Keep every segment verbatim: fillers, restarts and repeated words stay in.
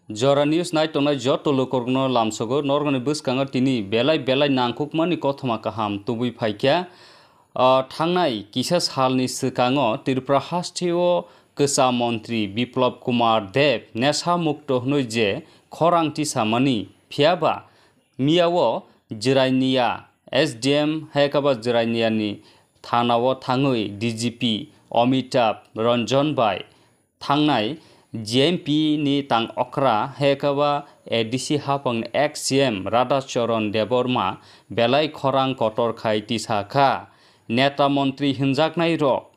Jora News nai tongnai joto lukurokno lamsogo, norokni bwskango tini belai belai nangkukmani kothoma kaham tubui phaikha. O thangnai kisa salni swkango Tripura hasteo kwcham montri Biplab Kumar Deb nesa mukto hwnwi je khorang tisamani, phiyaba miyao Jirania S D M hai khe ba Jiraniani thanao thangwi D G P Amitabh Ranjan bai thangnai G M P ni tang okra hai khe ba A D C haphangni ex C M Radha Charan Debbarma belai khorang kotor khai tisa kha. Neta montri hwnjaknai rok,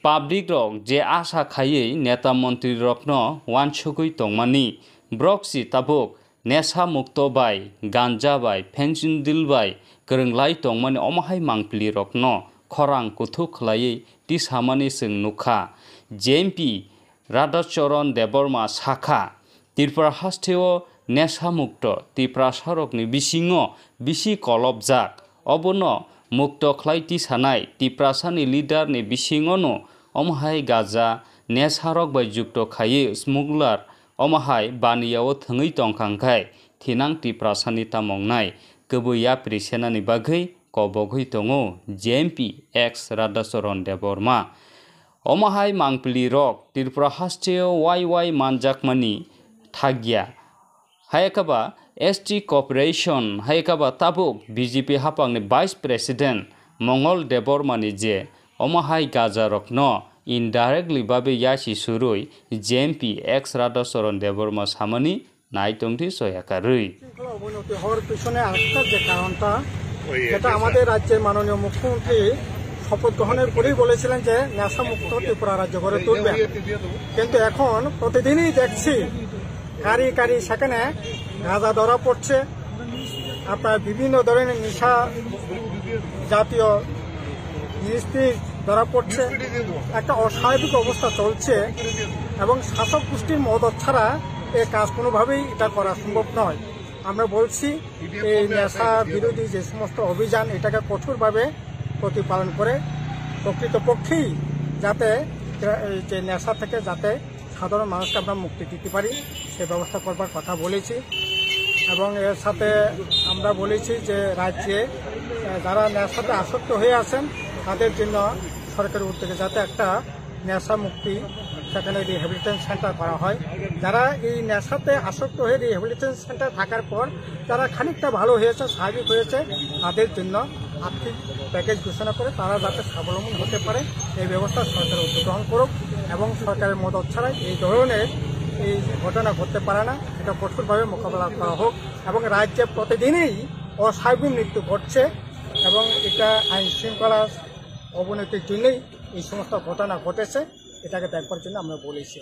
public rok je asa khaiwi neta montri rokno wansugwi tongmani, borok si tabuk nesa mukto bai, ganja bai, fentanyl bai kwrwnglai tongmani omo hai mangpili rokno khorang kuthuk khlaiwi tisamani chwng nukha. J M P Radha Charan Debbarma sakha, Tripura hasteo nesa mukto Tiprasarokni bisingo bisi kolopjak. Obono mukto khlai tisanai Tiprasani leader ni bisingono omo hai gaja nesarok bai jukto khaiwi smuggler omo hai baniya o thwngwi tongkha hwnkhe thinang Tiprasani tamongnai kwbwi yapri senani bagwi kobogwi tongo J M P ex Radhacharan Debbarma. Omo hai mangpili rok Tripura hasteo wai wai manjakmani thakya. Hai khe ba S T Corporation, hai khe ba tabuk B J P haphangni Vice President Mongol Debbarmani je omo hai gaja rokno indirectly babe yasi surui J M P ex Radhacharan Debbarma samani nai tongdi soya karwi. শৃঙ্খলা অবনতি হওয়ার পিছনে আরেকটা যে কারণটা, যেটা আমাদের রাজ্যের মাননীয় মুখ্যমন্ত্রী শপথ গ্রহণের পরেই বলেছিলেন যে নেশামুক্ত ত্রিপুরা রাজ্য গড়ে তুলবেন, কিন্তু এখন প্রতিদিনই দেখছি কারি কারি সেখানে গাঁজা ধরা পড়ছে, আপনার বিভিন্ন ধরনের নেশা জাতীয় জিনিস ধরা পড়ছে, একটা অস্বাভাবিক অবস্থা চলছে এবং শাসক গোষ্ঠীর মদত ছাড়া এ কাজ কোনোভাবেই এটা করা সম্ভব নয়। আমরা বলছি এই নেশা বিরোধী যে সমস্ত অভিযান এটাকে কঠোরভাবে প্রতিপালন করে প্রকৃতপক্ষেই যাতে এই যে নেশা থেকে যাতে সাধারণ মানুষকে আমরা মুক্তি দিতে পারি, সে ব্যবস্থা করবার কথা বলেছি। এবং এর সাথে আমরা বলেছি যে রাজ্যে, আহ, যারা নেশাতে আসক্ত হয়ে আছেন, তাদের জন্য সরকারের উদ্যোগে যাতে একটা নেশা মুক্তি সেখানে রিহ্যাবিলিটেশন সেন্টার করা হয়। যারা এই নেশাতে আসক্ত হয়ে রিহ্যাবিলিটেশন সেন্টার থাকার পর যারা খানিকটা ভালো হয়েছে, স্বাভাবিক হয়েছে, তাদের জন্য আর্থিক প্যাকেজ ঘোষণা করে তারা যাতে স্বাবলম্বী হতে পারে, এই ব্যবস্থা সরকার উদ্যোগ গ্রহণ করুক এবং সরকারের মদত ছাড়াই এই ধরনের এই ঘটনা ঘটতে পারে না, এটা কঠোরভাবে মোকাবেলা করা হোক। এবং রাজ্যে প্রতিদিনই অস্বাভাবিক মৃত্যু ঘটছে এবং এটা আইন শৃঙ্খলা অবনতির জন্যই এই সমস্ত ঘটনা ঘটেছে, এটাকে দেখবার জন্য আমরা বলেছি।